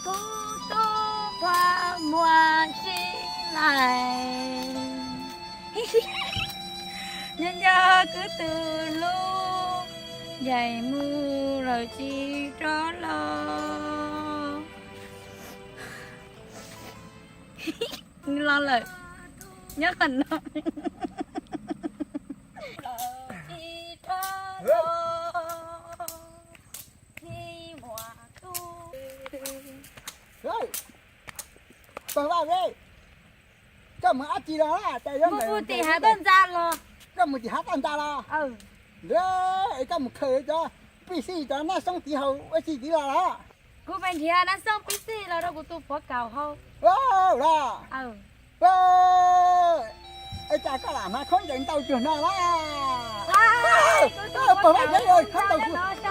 Kuv tub qhua muag sib lais, nyob nco kuv tus hlub, ncaim mus lawm tsis rov los. Los lawm, nyob qhov no. Pog Vaj, koj mus dab tsi los? Mus tim hav toj ntxa los. Koj mus tim hav toj ntxa los? Es koj mus khaws cov pib xij cov nab xoob tiv haus ua si tiv los los? Kuv pais nrhiav nab xoob pib xij los rau kuv tus puav kaus haus. Los, es cas koj lam hnav khaub ncaws ntau cuag no na? Pog Vaj, khaub ncaws kuv